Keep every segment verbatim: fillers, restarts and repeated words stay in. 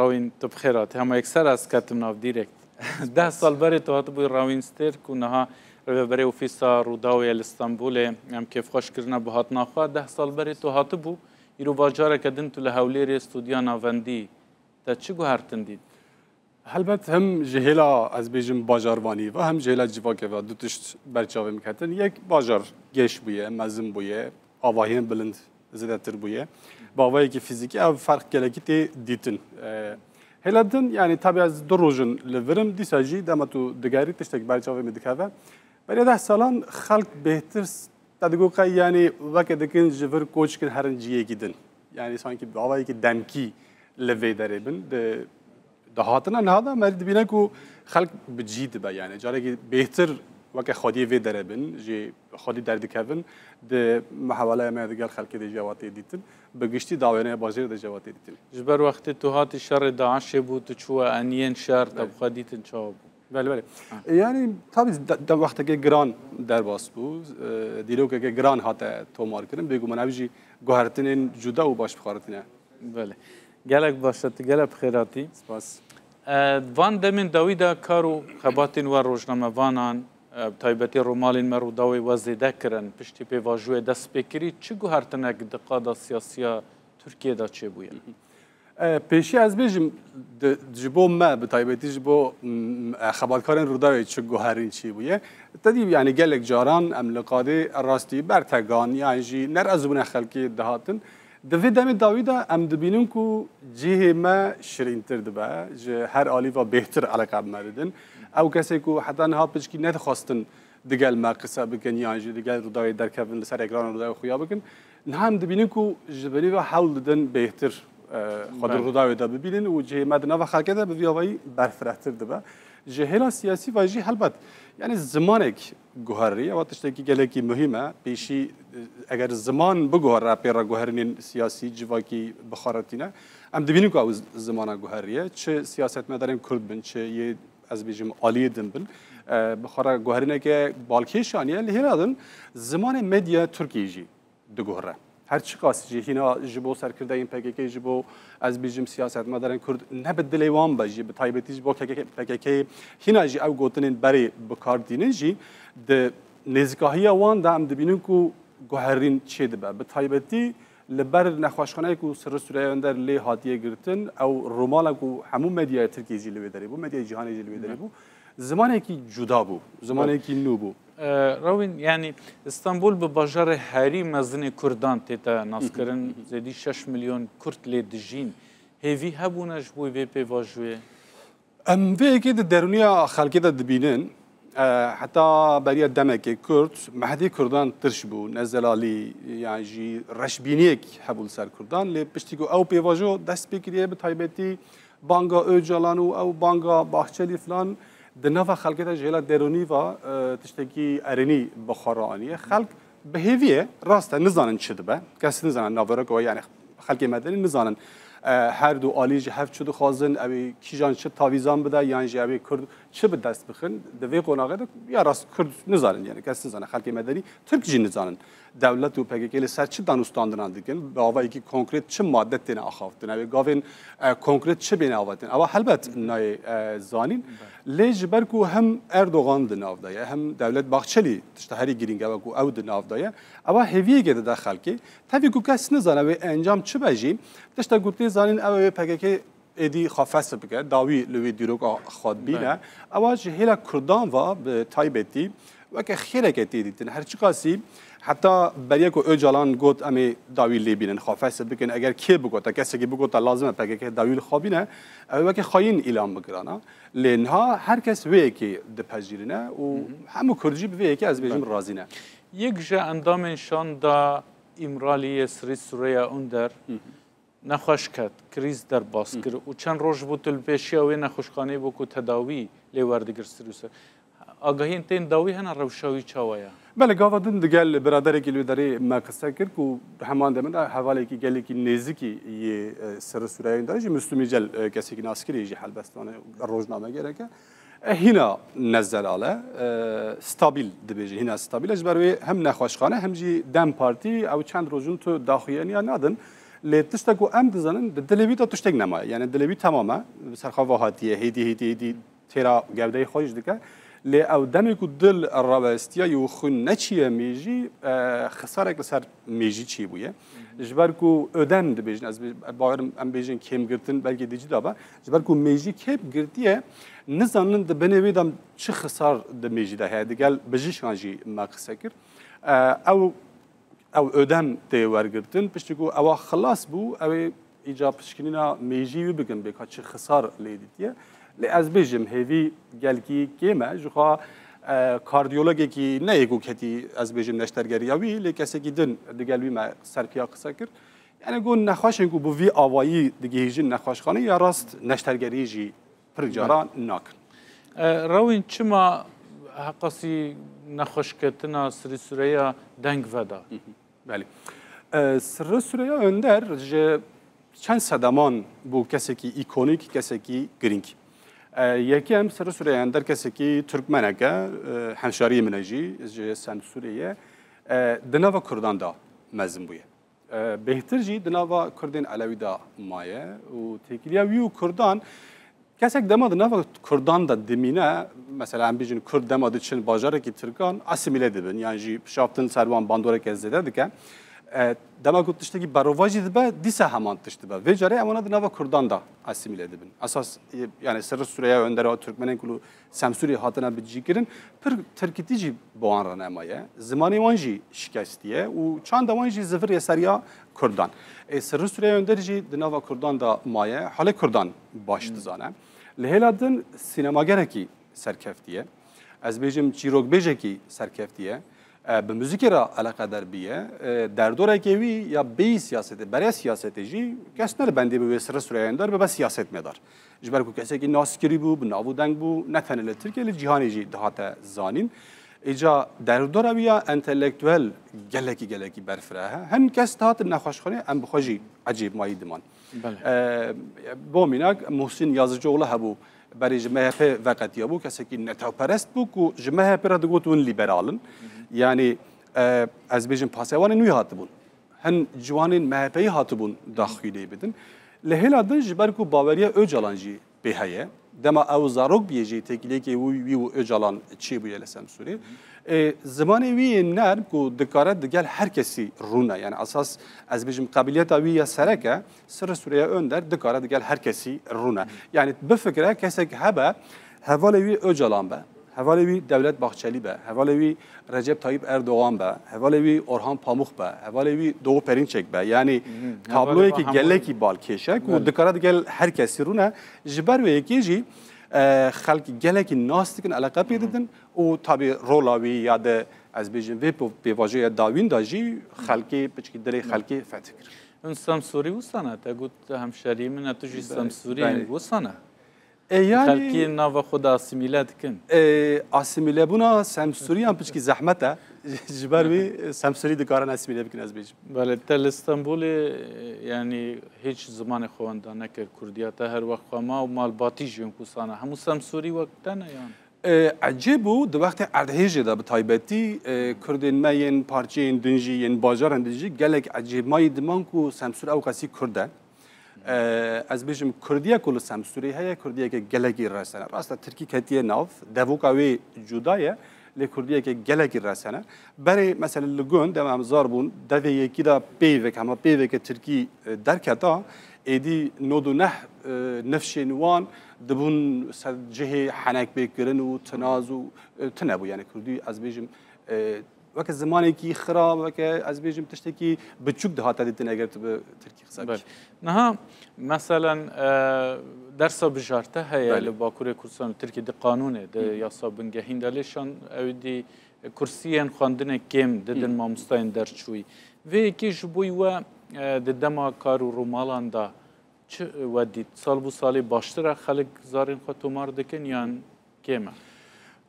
Rawîn, tu bi xêr hatî. Hema yekser ez ketim nav direkt. Deh sal berê tu hatibûyî Rawîn Stêrk û niha rêveberê Ofîsa Rûdawê ye li Stenbolê. Em kêfxweş kirine bi hatina xwe. Deh sal berê tu hatibû, îro bajareke din tu li Hewlêrê, stûdya navendî. Te çi guhertin dît? Helbet hem ji hêla, ez bêjim, bajarvanî ve, hem ji hêla civakê ve du tişt ber çavê min ketin. Yek, bajar geş bûye, mezin bûye, avahiyên bilind zêdetir bûye. Bi avayekî fîzîkî ev ferq gelekî tê dîtin. E, hêla din, yanî, tabi ez du roj in li vir im, dîsa jî dema tu digerî tiştek ber çavê min dikeve. Berê deh salan xelk bêhtir s-, te digot qey, yanî, weke dikin ji vir koç kin herin ciyekî din. Yanî, sankî bi avayekî demkî li vê derê bin. Di, di hatina niha de me dibîne ku xelk bi cî dibe, yanî carekî bêhtir weke xwediyê vê derê bin, jî xwedî derdikevin, di muhaweleya me digel xelkê de jî ewa tê dîtin, bi giştî di wêneya bajêr de jî ewa tê dîtin. Ji ber wextê tu hatî şerê DAIŞê bû, tu çûye eniyên şer, te Belê. bi xwe dîtin çawa bû? Belê, belê. Ha. E, yanî, tabi de, de wexteke giran derbas bû, e, dîrokeke giran hate tomarkirin, bêguman ev jî guhertinên cuda û baş bi xwe re tîne. Belê. Gelek baş e, tu gelek bi xêr hatî. Spas. E, van demên dawî de kar û xebatên we rojnamevanan, e, bi taybetî romalên me Rûdawê we zêde kirin, piştî pêvajoyê dest pê kirî, çi guhertinek di qada siyasiya Tirkiyê de çêbûye? E, pêşî ez bêjim, di, ji bo me, bi taybetî ji bo, m, e, xebatkarên Rûdawê çi guherîn çêbûye. Te dî, yanî gelek caran em li qadê rastî bertegan yan jî nerazîbûna xelkê dihatin. Di vê demê dawî de em dibînin ku cihê me şirîntir dibe, ji her alî ve bêhtir eleqe bi me didin. Ew kesê ku heta niha piçkî nedixwestin digel me qise bikin yan jî digel Rûdawê derkevin, li ser ekrana Rûdawê xuya bikin, niha em dibînin ku ji binî ve hewl didin bêhtir, e, xwe di Belê. Rûdawê de bibînin û cihê me di nava xelkê de bi vî avayî berfirehtir dibe. Ji hêla siyasî ve jî helbet, yanî zimanek guherî, ewa tiştekî gelekî muhîm e. Pêşî, e, eger ziman biguhere pê re guherînên siyasî, civakî bi xwe re tîne, em dibînin ku ew z-, zimana guherî ye. Çi siyasetmedarên Kurd bin, çi yê, ez bêjim, aliyê din bin, e, bi xwe re guherîneke balkêş aniye. Li hêla din zimanê medya Tirkiyê jî diguhere. Her çiqas jî hîna ji bo serkirdeyên P K K, ji bo, ez bêjim, siyasetmedarên Kurd ne bi dilê wan be jî, bi taybetî ji bo P K K, P K K hîna jî ew gotinên berê bi kar tînin jî, di nêzîkahiya wan de em dibînin ku guherîn çêdibe. Bi taybetî li ber nexweşxaneyek ku Sirri Sûreya Önder lê hatiye girtin, ew romala ku hemû medyaya Tirkiyê jî li wê derê bû, medyaya cîhanê jî li wê derê bû, zimanekî cuda bû, zimanekî nû bû. E, Rewîn, yanî Stenbol bi bajarê herî mezin ê Kurdan tête naskirin, zêdî şeş milyon Kurd lê dijîn. Hêvî hebûne ji bo vê pêvajoyê? Em vê yekê di derûniya xelkê de dibînin. E, heta beriya demekê Kurd, mehdê Kurdan tirş bû, ne zelalî yan jî reşbîniyek hebû li ser Kurdan. Lê piştî ku ew pêvajo dest pê kiriye, bi taybetî banga Ocalan û ew banga Bahçelî filan di nava xelkê de ji hêla derûnî ve, e, tiştekî erênî bi xwe re aniye. Xelk bi hêvî ye, rast e, nizanin çi dibe. Kes nizane, naverok we, yanî xelkê medenî nizanin, e, her du alî ji hev çi dixwazin, ew ê kîjan çi tavîzan bide, yan jî ew ê Kurd çi bi dest bixin. Di vê qonaxê de ya rast Kurd nizanin, yanî kes nizane, xelkê medenî Tirk jî nizanin. Dewlet û P K K li ser çi danûstandinan dikin? Bi avayekî konkret çi madde têne axaftin? Ew ê gavên, e, konkret çi bêne avatin? Ewa helbet nayê, e, zanîn. Lê ji ber ku hem Erdogan di nav de ye, hem Dewlet Bahçelî, tişta herî girîng e, wekû ew di nav de ye, ewa hêviyekê dide xelkê. Tevî ku kes nizane wê encam çi be jî, tişta ku tê zanîn ew ê P K K êdî xwe fesih bike, dawî li wê dîroka xwe bîne. Belê. Ewa ji hêla Kurdan ve bi taybetî weke xêreke tê dîtin. Her çiqasî heta beriya ku Ocalan got, "Em ê dawî lê bînin, xwe fesih bikin." Eger kê bigota, kesekî bigota, "Lazim e P K K dawî li xwe bîne", ew ê weke xayîn îlan bikirana. Lê niha her kes wê yekê dipejirîne û Hı hı. hemû Kurd jî bi vê yekê, ez bêjim, Belê. razî ne. Yek ji endamên şanda Îmraliyê Sirî Sûreya Under Hı hı. nexweş ket, krîz derbas Hı. kir û çend roj bû tu li pêşiya wê nexweşxaneyê bû ku tedawî lê werdigir Sirî Sûreya. Agahiyên tên dawî hene, rewşa wî çawa ye? Belê, gava din digel biraderekî li wê derê me qise kir ku heman demê de hevalekî gelekî nêzikî yê, e, Sirri Sûreya Under jî, Müslüm Yücel, e, kesekî naskirî jî helbestvanê rojnamegerek e. E, hîna ne zelal e, e, stabil dibêje, hîna stabil e. Ji ber wê hem nexweşxane hem jî DEM Partî ew çend roj in tu daxuyaniya nadin. Lê tiştek ku em dizanin, di dilê wî de tiştek nemaye. Yani dilê wî temam e, bi ser xwe ve hatiye, hêdî, hêdî, hêdî têra gewdeyê xwe jî dike. Lê ew demê ku dil rawestiya û xwîn neçiye mêjî, e, xisarek li ser mêjî çêbûye. Ji ber ku ödem dibêjin, ez bê-, bawerim em bêjin kêmgirtin, belkî di cî de be. Ji ber ku mêjî kêm girtiye, nizanin di binê wê de çi xisar di mêjî de heye. Digel bijîşkan jî me qise kir. E, ew ew ödem tê wergirtin. Piştî ku ewa xilas bû, ew ê îca pişkinîna mêjî wî bikin, bê ka çi xisar lê dîtiye. Lê ez bêjim, hêvî gelkî kêm e. Ji xwe, e, kardiyologekî ne yê ku ketî, ez bêjim, neştergeriya wî, lê kesekî din digel wî me serpiya qise kir. Yani ku nexweşên ku bi vî awayî digihîjin nexweşxanê ya rast neştergerî jî pir cara nakin. E, Rewîn, çima heqasî nexweşketina sirî sûreya deng veda? Belê. E, Sirri Süreyya Önder ji çend sedeman bû kesekî îkonîk, kesekî girîng. E, yekem Sirri Süreyya Önder kesekî Türkmenek e, e, hemşariyê min e jî, ji Semsûrê ye. E, di nava Kurdan de mezin bûye. E, bêhtir jî di nava Kurdên Elewî de maye û têkiliya wî û Kurdan, kesek dema di nava Kurdan de dimîne, mesela em bêjin Kurd dema diçin bajarekî Tirkan, asîmîle dibin, yan jî pişaftin ser wan bandoreke zêde dike. E, dema ku tiştekî berovajî dibe, dîsa heman tişt dibe. Vê carê em wana di nava Kurdan de asîmîle dibin. Esas, e, yani Sirri Süreyya Önder a Türkmenên ku li Semsûrê hatine bicîkirin, pir tirkîtî jî bi wan re nemaye. Zimanê wan jî şikestiye û çanda wan jî ziviriye ser ya Kurdan. Ê Sirri Süreyya Önder jî di nava Kurdan de maye, halê Kurdan baş dizane. Li hêla din sînemagerekî serkeftiye. Ez bêjim çîrokbêjekî serkeftiye. E, bi muzîkê re eleqedar bûye. E, derdorekê wî ya bêyî siyasetê, berê siyasetê jî kes ne li bendê bi wê Sirri Süreyya Önder bibe siyasetmedar. Ji ber ku kesekî naskirî bû, bi nav û deng bû, ne tenê li Tirkiye, li cîhanê jî dihate zanîn. Îca derdora wî ya entelektuel gelekî, gelekî berfireh e. Hin kes dihatin nexweşxanê, em bi xwe jî ecêbmayî diman. Belê. E, bo mînak, Muhsin Yazıcıoğlu hebû, berê ji M H P veqetiyabû, kesekî netewperest bû ku ji M H P re digot hûn lîberal in. Hı hı. Yanî, e, ez bêjim pasewanên wî hatibûn. Hin ciwanên M H P'yî hatibûn daxwî lê bidin. Li hêla din ji ber ku baweriya Ocalan jî pê heye. Dema ew zarok bûye jî têkiliyekê wî, wî û Ocalan çêbûye li Semsûrê. Ê, zimanê wî yê nerm ku dikare digel her kesî rûne. Yani esas ez bêjim qabiliyeta wî ya serek e, Sirri Süreyya Önder dikare digel her kesî rûne. Yani bifikire kesek hebe hevalê wî Ocalan be. Hevalê wî Devlet Bahçeli be, hevalê wî Recep Tayyip Erdoğan be, hevalê wî Orhan Pamuk be, hevalê wî Doğu Perinçek be. Yanî tabloyekî gelekî balkêş e ku dikare digel her kesî rûne. Ji ber wê yekê jî, e, xelk gelekî nas dikin, eleqe pê didin û tabî rola wî ya de ez bêjim vê po-, pêvajoya dawîn de jî xelkê piçkî dilê xelkê fetih kir. Hûn Semsûrî wisa ne? Te got hemşerî min e, tu jî Semsûrî yî, wisa ne? E, yanî Xelkî nava xwe de asîmîle dikin. E, asîmîlebûna Semsûriyan piçkî zehmet e. Ji ber wî Semsûrî dikarin asîmîle bikin, ez bêjim. Belê, te li Stenbolê, e, yanî hîç zimanê xwe wenda nekir, Kurdiya te her wext xwe ma û malbatî jî wek wisa ne. Hemû Semsûrî wek te ne yan? E, ecêb bû, di wextê erdhêjê de bi taybetî, e, Kurdên me yên parçeyên din jî, yên bajarên din jî gelek ecêbmayî diman ku Semsûr ewqasî Kurd e. E, ez bêjim, Kurdiye ku li Semsûrê heye, Kurdiyeke gelekî resen e. Rast e, Tirkî ketiye nav, devoka wê cuda ye, lê Kurdiyeke gelekî resen e. Berê, mesela li gund, dema em zar bûn, devê yekî de peyvek, hema peyveke Tirkî, e, derketa, êdî nod û neh, e, nifşên wan dibûn ser cihê henek pê kirin û tinaz û, e, tune bû. Yani Kurdî, ez bêjim, e, weke zimanekî xira, weke, ez bêjim, tiştekî biçûk dihate dîtin eger tu bi tirkî qise bikî. Belê. Niha, meselen, e, dersa bijarte heye li Bakurê Kurdistan û Tirkî di qanûnê, di yasa bingehîn de lê şan ew dî kursiyên xwendinê kêm didin mamostayên derçûyî. Vê yekê ji bo we, e, di dema kar û rûmalan de çi we dît? Sal bo salê baştir e, xelk zarên xwe tomar dikin yan kêm e?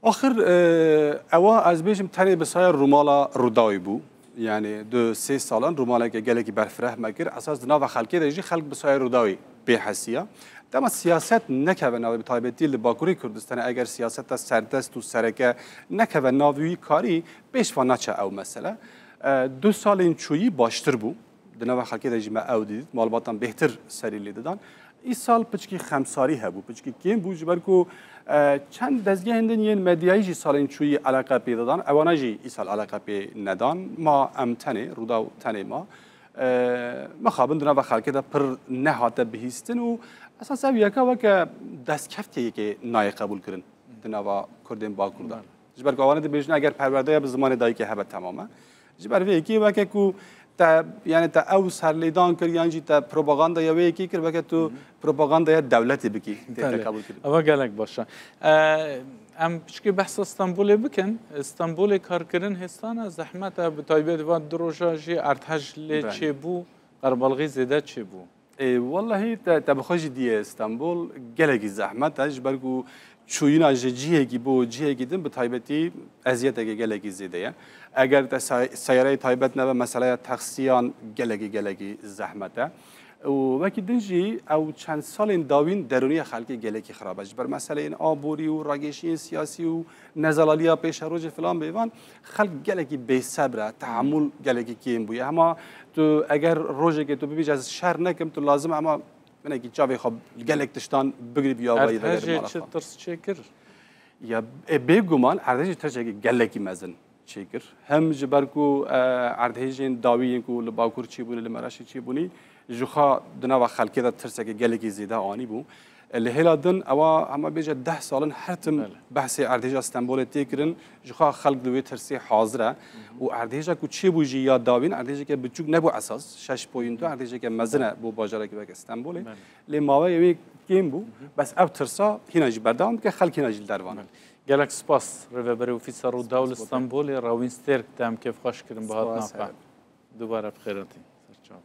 Axir, e, ewa ez bêjim tenê bi saya Rûmala Rûdawî bû. Yani du sê salan rûmaleke gelekî berfireh me kir. Esas di nava xelkê de jî xelk bi saya Rûdawî pê hesiya. Dema siyaset nekeve navê, bi taybetî li Bakurê Kurdistanê, eger siyaseta serdest û sereke nekeve nav wî karî, pêş ve naçe ew mesele. E, du salên çûyî baştir bû. Di nava xelkê de jî me ew didît, malbatan bêhtir serî lê didan. Îsal piçkî xemsarî hebû, piçkî kêm bû, ji ber ku, e, çend dezgehên din yên medyayî jî salên çûyî eleqe pê didan. Ewana jî îsal eleqe pê nedan. Ma em tenê, Rûdaw tenê ma. E, mixabin di nava xelkê de pir nehate bihîstin û esas ev yeka weke destkeftê yekê nayê qebûlkirin di nava Kurdên Bakur de. Belê. Ji ber ku ewane dibêjin, eger perwerdeya bi zimanê dayikê hebe, temam e. Ji ber vê yekê weke ku te, yani te ew serlêdan kir yan jî te propagandaya wê yekê kir, weke tu propagandaya dewletê bikî, tê te Belê. qebûl kirin. Eva gelek baş e. E, em piçkî behsa Stenbolê bikin. Stenbolê karkirin hêstan e, zehmet e, bi taybet van du roja jî erdhej lê Belê. çêbû, qerbalxî zêde çêbû. Ê, wellahî te, te bi xwe jî diyê Stenbol gelekî zehmet e, ji ber ku çûyîna ji cihekî bo cihekî din bi taybetî eziyetekê gelekî zêde ye. Eger te say-, seyareyê taybet nebe, meseleya taksiyan gelekî, gelekî zehmet e. Û wekî din jî ew çend salên dawîn derûniya xelkê gelekî xirab e. Ji ber meseleyên aborî û ragêşiyên siyasî û nezelaliya pêşerojê filan bêvan, xelk gelekî bêsebr e, tehemûl gelekî kêm bûye. Hema tu eger rojekê tu bibêje ez şer nekim, tu lazim e hema hinekî çavê xwe gelek tiştan bigirî bi yavayî vegerî Erdhejê mala çi xwe. tirs çêkir? Ya, e, bêguman erdhejê tirsekî gelekî mezin çêkir. Hem ji ber ku, e, erdhejên dawî yên ku li Bakur çêbûne, li Mereşê çêbûnî, ji xwe di nava xelkê de tirsekê gelekî zêde anîbû. E, li hêla din ewa hema bêje deh sal in her tim Belê. behsê erdhêja Stenbolê tê kirin, ji xwe xelk li wê tirsê hazir e. Hı hı. Û erdhêja ku çêbû jî ya dawîn, erdhêjeke biçûk nebû esas, şeş point du erdhêjeke mezin e Belê. bo bajarekî weke Stenbolê. Belê. Lê maweyê wê kêm bû, Hı hı. bes ev tirsa hîna jî berdewam dike, xelk hîna jî li dervan e. Belê. Gelek spas Rêveberê Ofîsa Rûdaw li Spas bo te. Stenbolê, Rawîn Stêrk, te em kêfxweş kirin bi hatina Spas, xwe. Seyda. Dubare bi xêr hatî. Ser çavan.